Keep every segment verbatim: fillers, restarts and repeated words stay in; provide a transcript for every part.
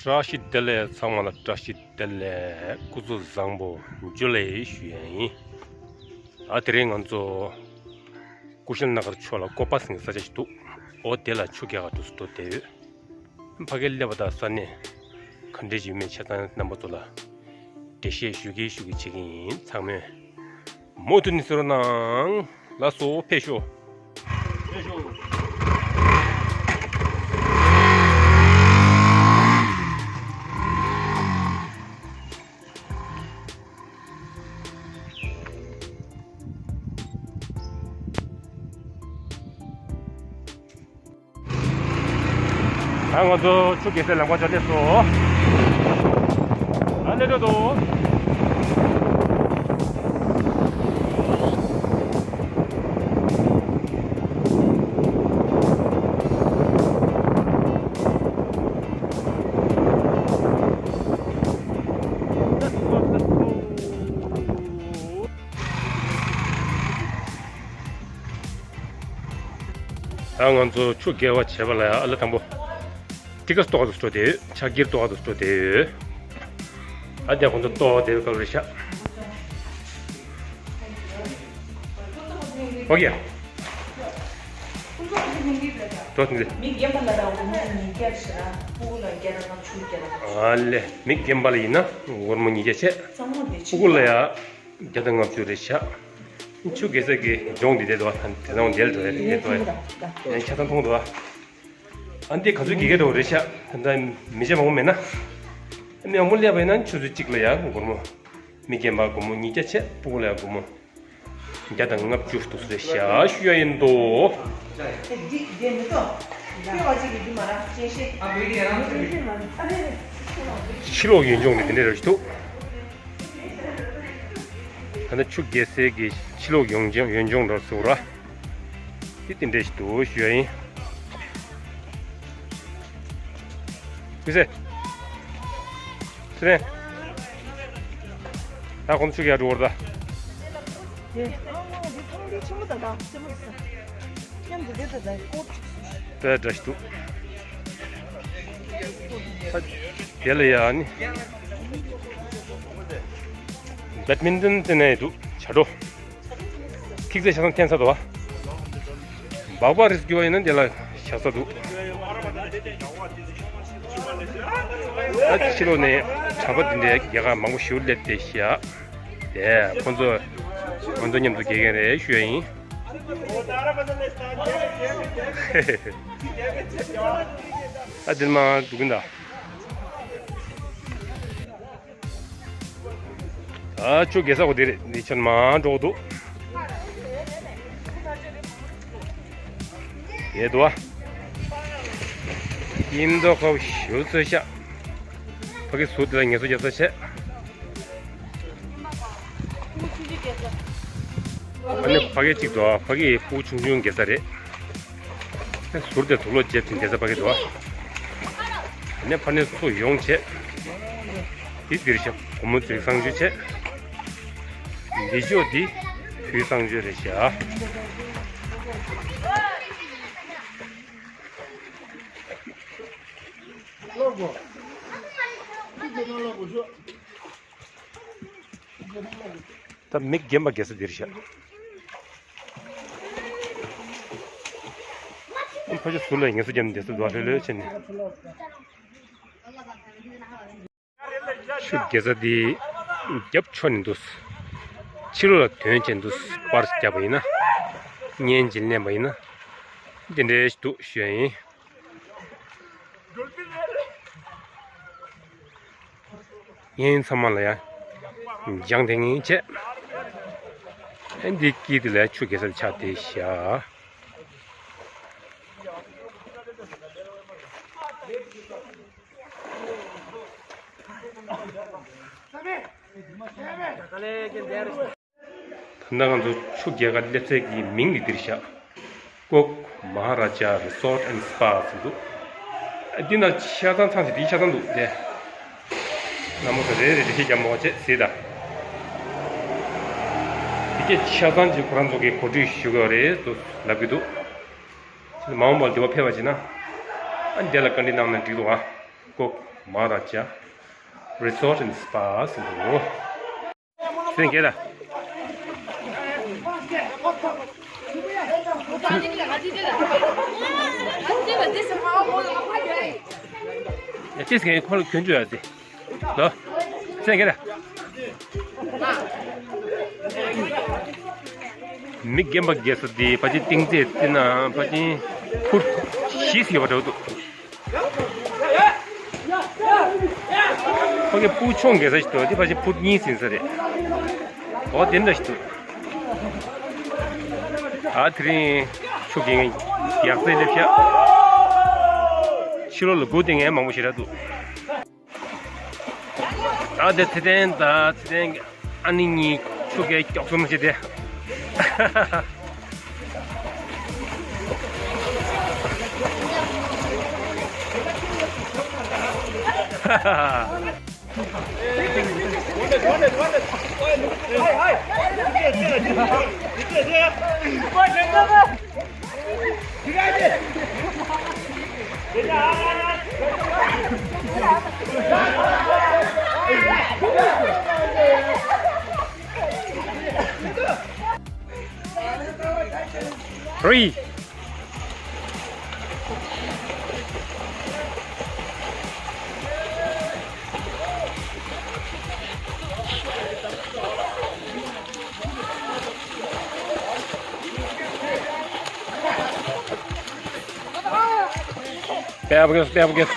བཀྲ་ཤིས་བདེ་ལེགས། ཚང་མ་ལ་བཀྲ་ཤིས་བདེ་ལེགས། སྐུ་གཟུགས་བཟང་པོ། ཇུ་ལེ་ཞུ་ཡ་ཡིན། ཨ་དེ་རིང་ང་ཚོ་ཀུ་ཤལ་ན་གར་ཕྱོགས་ལ་ཀོ་པ་སིང་ས་ཆ་ཞིག་འདུག་འོ་དེ་ལ་ཆུ་རྐྱལ་ག་འགྲོ་སུ་འགྲོ་བསྡད་ཡོད། ཕ་གིར་སླེབས་པ་དང་ས་གནས་ག་འདྲས་ཞིག་ཡོད་མེད་ཆ་ཚང་རྣམ་པ་ཚོ་ལ་འགྲེལ་བཤད་ཞུ་གི་ཞུ་གི་བྱེད་ཀྱི་ཡིན། ཚང་མས་མུ་མཐུད་ནས་གསན་རོགས་གནང་། ལགས་སོ། ཕེབས་ཤོག་ཕེབས་ཤོག་ད་ང་ཚོ་ཆུ་རྐྱལ་སའི་ལམ་ཁ་ཕྱོགས་སླེབས་སོང་། ད་སླེབས་འགྲོ་འདུག་ད་ང་ཚོ་ཆུ་རྐྱལ་བ་བྱེད་པ་ལ་ཡ་ཨ་ལ་དང་པོ་ཊི་ཀ་ཏོག་ཏུ་སྤྲོ་དེ་ཡོད། ཕྱག་འཁྱེར་ཏོག་ཏུ་སྤྲོ་དེ་ཡོད། ཨ་དེ་ཁོང་ཚོ་ཏོག་དེ་ཡོད་སྐབས་རེད་ཤག་ཨོ་ཀེ། ཏོག་དེ་མི་རྒན་པ་ལ་ར་འོ་མ་ཉིས་བརྒྱ་ཞེ་ར་ཕྲུ་གུ་ལ་བརྒྱ་དང་ལྔ་བཅུ་བརྒྱ་དང་། ཨ་ལེ། མི་རྒན་པ་ལ་ཡིན་ན་སྒོར་མོ་ཉིས་བརྒྱ་བྱས། གཙང་མ་དེ་ཕྲུ་གུ་ལ་ཡ་བརྒྱ་དང་ལྔ་བཅུ་རེད་ཤག་ཆུ་རྐྱལ་ས་གི་ལྗོངས་འདི་དེ་དོ་དེ་ནང་འདེལ་འགྲོ་ཡ་དེ་དོ་ཡ་ཆ་ཚང་མཐོང་འདུག་ཨ་འདི་ག་ཚོད་དགེ་རྒན་འདྲ་བོ་རེད་ཤག་ད་ལྟ་མི་ཆེ་མང་པོ་མེད་ན། མི་མང་པོ་སླེབས་པ་ཡིན་ན་ཆུ་ཚོད་གཅིག་ལ་ཡ་སྒོར་མོ། མི་རྒན་པ་སྒོར་མོ་ཉིས་བརྒྱ་བྱས། ཕྲུ་གུ་ལ་ཡ་སྒོར་མོ་བརྒྱ་དང་ལྔ་བཅུ་འདུག་ཟེར་ཤག་ཞུ་ཡ་ཡིན་འདུག་ཕྱི་ལོགས་ཡུལ་ལྗོངས་ནི་དེ་འདྲ་རེད་འདུག་ད་ནི་ཆུ་རྐྱལ་སའི་གི་ཕྱི་ལོགས་ཡུལ་ལྗོངས་ཡུལ་ལྗོངས་འདྲ་ཟེར་བ་ར། དེ་དེ་འདྲ་ཞིག་འདུག་ཞུ་ཡ་ཡིན། ཀུན་གསལ། ཚེ་རིང་། ད་ཁོང་ཚོ་ཆུ་རྐྱལ་འགྲོ་བར་ད། དེ་ཨ་ང་འདི་ཐང་འདི་ཆེན་པོ་དང་དང་ཆེན་པོ་དང་། མཉམ་དུ་བསྡད་དང་དང་ཀོ། དེ་འདྲ་ཞིག་འདུག་ད་དེ་ལ་ཡ་ནི། བེད་མིན་ཏོན་དེ་ནས་འདུག་བྱ་སྒྲོ། ཐིག་ཚད་ཆ་ཚང་འཐེན་ཚར་འདུག་བ། སྦག་སྦག་རེས་རྒྱུ་བ་ཡིན་ན་འདི་ལ་བཞག་ས་འདུག་ད་ཕྱི་ལོགས་ནས་གྲྭ་པ་འདི་འདྲའི་རྒྱལ་ཁབ་མང་པོ་ཞིག་སླེབས་ཏེ་བཞག་དེ་ཁོང་ཚོ་ང་ཚོ་མཉམ་དུ་དགེ་རྒན་རེད་ཞུ་ཡ་ཡིན། ད་འདིར་མ་འདུག་གིན་ད། ཨ་ཆུ་རྐྱལ་ས་གོ་དེ་རེད། འདི་ཆ་མ་འགྲོ་འདུག་ཡེ་དུ་ཨ། ཡིན་དོ་ཁོ་ཞུ་ཚོད་ཤག་ཕ་གི་ཟུར་དེ་ལ་ངལ་གསོ་རྒྱག་ས་བྱས། ཨ་ནི་ཕ་གི་གཅིག་འདུག་ཨ་ཕ་གི་ཕྲུ་གུ་ཆུང་ཆུང་རྐྱལ་ས་རེད། ཟུར་དེ་དུག་ལོག་བརྒྱབ་ཅིང་བསྡད་ས་ཕ་གི་འདུག་ཨ་ནི་ཕ་ནས་ཚུར་ཡོང་བྱས། དེ་འདིར་བཞག་སྒོར་མོ་ཚོའི་གསང་སྤྱོད་བྱས། འདི་ཕྱོགས་འདི་བུའི་གསང་སྤྱོད་རེད་བཞག་ད་མི་རྒན་པ་རྒྱལ་ས་འདིར་བཞག་ཕ་ཆུ་ཟུར་ལ་ངལ་གསོ་བརྒྱབ་ནས་བསྡད་ས་འདུག་ལྷོད་ལྷོད་བྱས་ནས། ཆུ་རྐྱལ་ས་འདི་རྒྱབ་ཕྱོགས་ནས་འདུག་ཕྱི་ལོགས་ལ་དོན་བྱས་འདུག་པར་རྒྱབ་པ་ཡིན་ན། བརྙན་ཅིག་ལེན་པ་ཡིན་ན། འདི་འདྲའི་འདུག་ཞུ་ཡ་ཡིན། ངས་ཚང་མ་ལ་ཡང་སྦྱང་དེ་ངས་བྱས། ཨ་འདི་དཀྱིལ་དེ་ལ་ཆུ་རྐྱལ་ས་ཆགས་བསྡད་ཤག་ད་ལྟ་ང་ཚོ་ཆུ་རྐྱལ་ག་སླེབས་ཚད་ཀྱི་མིང་འདི་འདིར་བཞག་ཀོག་མ་ཧ་ར་ཇ་Resort and Spa ཟེར་འདུག་འདི་ན་ཆ་ཚང་ཚང་ཞིག་འདི་ཆ་ཚང་འདུག་སྟེ། ན་མོ་ས་རེ་རེ་རེ་ཞིག་རྒྱབ་མོ་བྱས་ཟེར་ད། འདི་གས་ཆ་ཚང་གི་ཁོ་རང་ཚོ་གི་གོ་སྒྲིག་ཞུ་དགོས་རེད་དུ་ལབ་ཀྱི་འདུག་མ་འོངས་པར་འདི་བ་ཕེབས་པ་བྱས་ན། ཨ་འདི་ལ་བཀའ་འདྲི་གནང་ན་འགྲིག་འདུག་ཨ། ཀོག Maharaja Resort and Spa ཟེར་འདུག་སེང་གེ་ལ། ཡ་ཅེས་ཀྱི་ཁོ་ལ་གྱོན་བཅུག་ཡ་ཟེ། ལོ། སེང་གེ་ལ། མི་རྒན་པ་རྒས་ས་དེ་ཕལ་ཆེར་ཏིང་ཙེ་རྩི་ན་ཕལ་ཆེར་ཕུ་བཞི་ཟིག་ཡོད་པ་འདྲ་བོ་འདུག་ཁོ་གི་སྤུ་ཆུང་གེ་ས་ཞིག་འདུག་དེ་ཕལ་ཆེར་ཕུ་གཉིས་ཟིན་ས་རེད། འོ་དེ་འདྲ་ཞིག་འདུག་ཨ་དེ་རིང་ཆུ་གི་ཡག་རྩེད་སླེབས་ཤག་ཕྱི་ལོགས་ལ་སྒུག་བསྡད་མཁན་མང་པོ་ཞིག་རག་འདུག་ད་དེ་ཚེ་བརྟན་དང་ཚེ་བརྟན་གྱི་ཨ་ནེ་གཉིས་ཆུ་གེ་མགྱོགས་གསུམ་བྱས་ཏེ། Three. Pep gets, pep gets.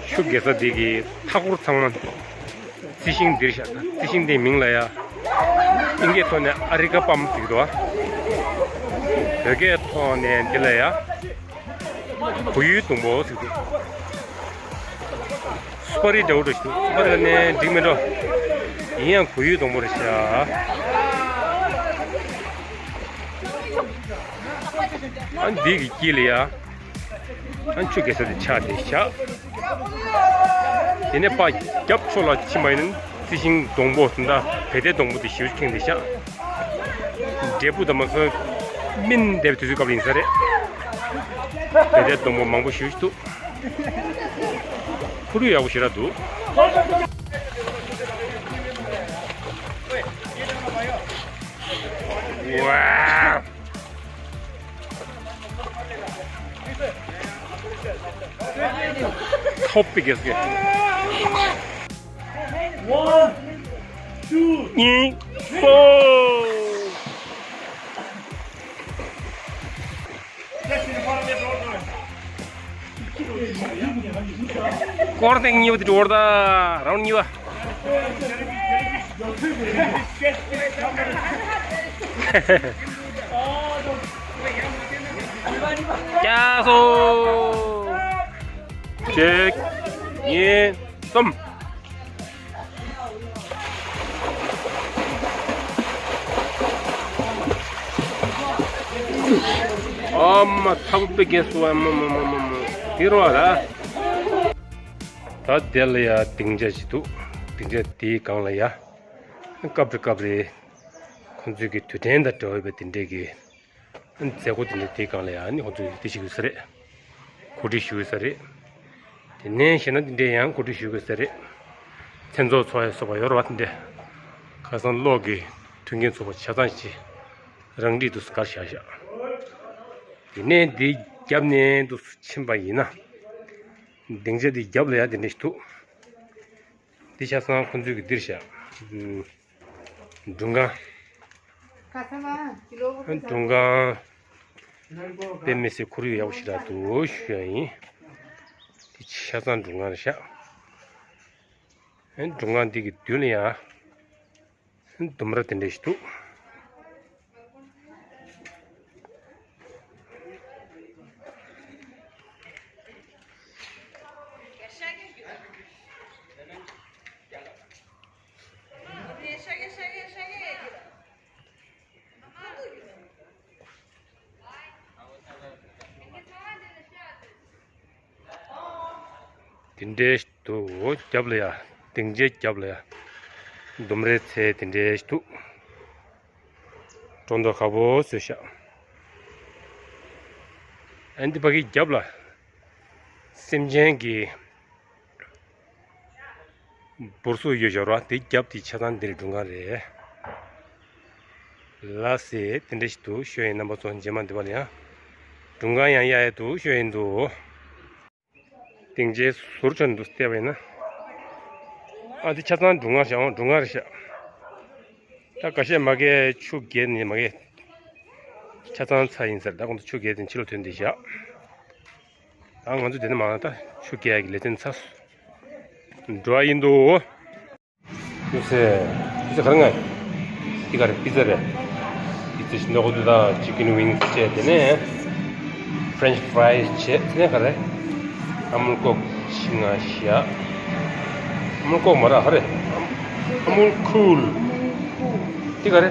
ཆུ་གེ་ས་འདི་གི་མཐའ་འཁོར་ཚང་མ་རྩི་ཤིང་འདིར་བཞག་རྩི་ཤིང་འདིའི་མིང་ལ་ཡ། ཨིན་སྐད་ཐོག་ནས་ཨ་རི་ཀ་པམ་ཟེར་གྱི་འདུག་བོད་སྐད་ཐོག་ནས་འདི་ལ་ཡ། བུ་ཡུལ་སྡོང་པོ་ཟེར་གྱི་འདུག་སུ་པ་རི་འདྲ་བོ་འདྲ་ཞིག་འདུག་སུ་པ་རི་ལ་ནས་འགྲིག་མི་འགྲོ། ཡིན་ཡང་བུ་ཡུལ་སྡོང་པོ་རེད་ཤག་ཨ་འདི་གི་དཀྱིལ་ལ་ཡ། ཨ་ཆུ་གེ་ས་དེ་ཆགས་བསྡད་ཤག་དེ་ནས་ཕར་རྒྱབ་ཕྱོགས་ལ་ཕྱིན་པ་ཡིན་ན་རྩི་ཤིང་སྡོང་པོ་དེ་འདྲ་བེ་ཏའི་སྡོང་པོ་དེ་ཞེ་པོ་ཅིག་ཁེངས་བསྡད་ཤག་འབྲས་བུ་དང་མ་སོན་སྨིན་བསྡད་པའི་དུས་ཚོད་སྐབས་ལ་ཡིན་ས་རེད། བེ་ཏའི་སྡོང་པོ་མང་པོ་ཞེ་པོ་ཅིག་འདུག་ཁོར་ཡུག་ཡག་པོ་ཞེ་དྲག་འདུག་ཝའོ། ཐོབ་པའི་གེ་སྐད། One, two, three, four. སྐོར་ཐེངས་གཉིས་པ་དེ་འགྲོ་བར་ད་རའུན་གཉིས་པ། ཀྱ་སོ། གཅིག་གཉིས། གསུམ། ཨ་མ་ཐབ་པའི་རྒྱན་སུ་བ་མ་མ་མ་མ་མ་དེ་རོ་ལ། ད་དེ་ལ་ཡ་སྡིངས་ཆ་ཞིག་འདུག་སྡིངས་ཆ་དེའི་སྒང་ལ་ཡ། སྐབས་རེ་སྐབས་རེ་ཁོང་ཚོའི་གི་དུས་དྲན་དང་འབྲེལ་བའི་དེ་འདྲས་ཀྱི། མཛད་སྒོ་དེ་འདྲ་དེའི་སྒང་ལ་ཡང་ནི་ཁོང་ཚོས་དེ་བྱེད་དགོས་ས་རེད། གོ་སྒྲིག་ཞུ་དགོས་ས་རེད། དེ་ནས་གཞན་ན་དེ་འདྲའི་ཡང་གོ་སྒྲིག་ཞུ་དགོས་ས་རེད། མཚན་ཚོགས་ཚོགས་ཡ་སོགས་པ་ཡོད་རེད་བ་དེ་འདྲ། ཁ་སང་གློག་གི་མཐུན་རྐྱེན་ཚོགས་པ་ཆ་ཚང་ཞིག་རང་འགྲིག་ཏུ་གར་བཞག་བཞག་དེ་ནས་འདི་རྒྱབ་ནས་འདུག་ཕྱིན་པ་ཡིན་ན། སྡིངས་ཆ་འདི་རྒྱབ་ལ་ཡང་དེ་འདྲ་ཞིག་འདུག་འདི་ཆ་ཚང་ཁོང་ཚོས་ཀྱི་འདིར་བཞག་སྒྲུང་ཁང་། སྒྲུང་ཁང་དཔེ་མི་སྲིད་ཁོར་ཡུག་ཡག་པོ་ཞིག་རག་འདུག་ཞུ་ཡ་ཡིན། དེ་ཆ་ཚང་སྒྲུང་ཁང་རེད་ཤག་སྒྲུང་ཁང་འདི་གི་མདུན་ལ་ཡང་ལྡུམ་ར་དེ་འདྲ་ཞིག་འདུག་དེ་འདྲའི་འདུག་རྒྱབ་ལ་ཡ། སྡིངས་ཆའི་རྒྱབ་ལ་ཡ། ལྡུམ་རའི་ཚལ་དེ་འདྲའི་ཞིག་འདུག་སྒྲོ་འདོགས་ཁ་པོ་བཟོས་ཤག་ཨ་འདི་ཕ་གི་རྒྱབ་ལ་སེམས་ཅན་གྱི་འབུར་གཟུགས་ཡོད་ཞོར་བ་དེ་རྒྱབ་དེ་ཆ་ཚང་འདིར་སྒྲུང་ག་རེད། ལ་སེ་དེ་འདྲ་ཞིག་འདུག་ཤོད་ཡིན་རྣམ་པ་ཚོ་རྗེས་མ་འདི་པ་ལ་ཡང་སྒྲུང་ག་ཡང་གཡར་ཡས་འདུག་ཤོད་ཡིན་འདུག་སྡིངས་ཆའི་ཟུར་ཆ་འདུག་བལྟས་པ་ཡིན་ན། ཨ་འདི་ཆ་ཚང་སྒྲུང་ག་རེད་ཤག་ཨོ་སྒྲུང་ག་རེད་ཤག་ད་ཁ་ཤས་མ་གིར་ཆུ་བརྒལ་ནས་མ་གིར་ཆ་ཚང་ཚར་ཡིན་ཟེར། ད་ཁོང་ཚོ་ཆུ་བརྒལ་ནས་ཕྱི་ལོགས་ཐོན་བསྡད་ཤག་ད་ང་ཚོ་དེ་ནས་མར་ད་ཆུ་བརྒལ་ཡག་གི་ལེ་ཚན་ཚར་འགྲོ་ཡ་ཡིན་འདུག་ཡོད་ཚད་ཡོད་ཚད་ག་རེ་ང་། འདི་ག་རེ། པི་ཙ་རེད། པི་ཙ་ཞིག་འདུག་གོ་འདུག་ད་ཅི་ཀིན་ཝིང་སི་བྱས། དེ་ནས་ཕ་རེན་ཆི་ཕ་རའི་སི་བྱས། དེ་ནས་ག་རེ། ཨ་མུལ་ཀོག་ཆིག་ང་བཞི། ཨ་མུལ་ཀོག་མ་རེད། ག་རེ། ཨ་མུལ་ཀུལ། འདི་ག་རེ།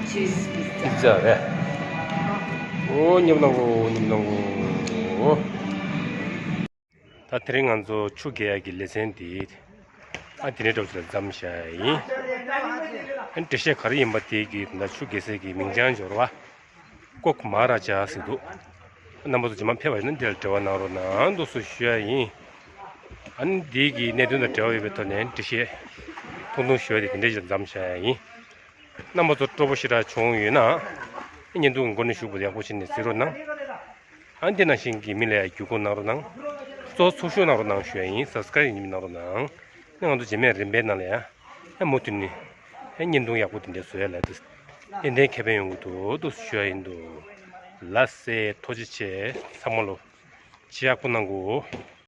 ཅིས་པི་ཙ། པི་ཙ་རེད། ཨོ་མཉམ་གནང་གོ་མཉམ་གནང་གོ་ད་དེ་རིང་ང་ཚོ་ཆུ་བརྒལ་ཡག་གི་ལེ་ཚན་དེ་ཨ་དེ་ནས་འགྲོ་ཚུལ་ལ་མཚམས་བཞག་ཡིན། ཨ་འགྲེལ་བཤད་ག་རེ་ཡིན་པ་དེ་གི་ད་ཆུ་བརྒལ་སའི་གི་མིང་བྱང་འབྱོར་བ་ཀོག་མ་ར་ཅ་ཟེར་འདུག་རྣམ་པ་ཚོ་རྗེས་མ་ཕེབས་པ་ཡིན་ན་འདི་ལ་འབྲེལ་བ་གནང་རོགས་གནང་འདུག་སེ་ཞུ་ཡ་ཡིན། ཨ་ནི་འདི་གི་གནད་དོན་དང་འབྲེལ་བ་ཡོད་པའི་ཐོག་ནས་འགྲེལ་བཤད་ཐུང་ཐུང་ཞུ་ཡ་དེ་དེ་འདྲ་ཞིག་ལ་མཚམས་བཞག་ཡ་ཡིན། རྣམ་པ་ཚོ་སྤྲོ་པོ་ཞེ་དྲག་བྱུང་ཡོད་ན། བརྙན་ཐུང་གི་མགོ་ནས་མཇུག་བར་ཡག་པོ་བྱས་ནས་གཟིགས་རོགས་གནང་། ཨ་འདི་ནང་བཞིན་གྱི་མི་ལ་ཡང་བརྒྱུད་སྐུར་གནང་རོགས་གནང་། གཙོ་བོ་ཚོགས་ཞུགས་གནང་རོགས་གནང་ཞུ་ཡ་ཡིན། སབ་སི་ཀ་རའིབ་ཡིན་མིན་གནང་རོགས་གནང་། ཨ་ང་ཚོ་རྗེས་མའི་རིམ་པའི་ནང་ལ་ཡང་ཨ་མུ་མཐུད་ནས་ཨ་བརྙན་ཐུང་ཡག་པོ་དེ་འདྲ་བཟོ་ཡ་ལ་ཏན་ཏན་ཁེ་ཕན་ཡོང་གི་འདུག་འདུག་ཞུ་ཡ་ཡིན་འདུག་ལགས་སེ། ཐུགས་རྗེ་ཆེ། ཚང་མ་ལོ་ཅི་ཡག་པོ་གནང་གོ།